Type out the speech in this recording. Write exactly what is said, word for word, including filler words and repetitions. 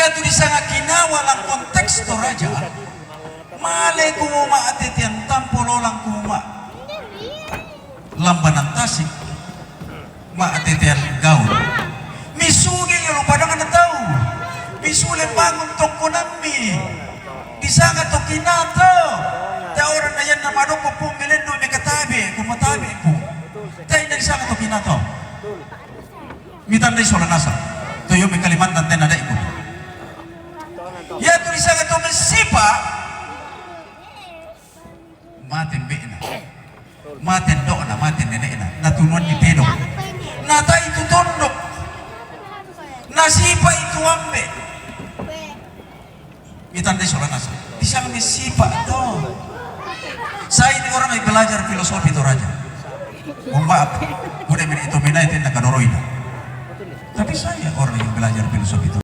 Iyatu disanga kinawa lang konteks to raja. Male kumu ma' atetean tampo lolang kumu ma' lambanan tasik, ma' atetean gaul. Misugi' iyolo padangna tau. Misule bangun tokkonammi. Disanga to kinato. Te' orang na iyanna madokko' Pu' milendu' mikatabe', ku matabe' Pu'. Te' inna disanga to kinato. Mitandai sola nasang. Toyo' mi Kalimantan tenna daiku. Iyatu disanga to messipa'. Mate mbe'na. Mate ndo'na, mate nene'na. Natunuanni tedong. Natai tu tondok. Nasipa'i tu ambe'. Mitandai sola nasang. Disanga messipa' to. Saya ini orang yang belajar filosofi to raja. Mohon maaf. Kuda meni itu minai tenna kadoroina. Tapi saya orang yang belajar filosofi to.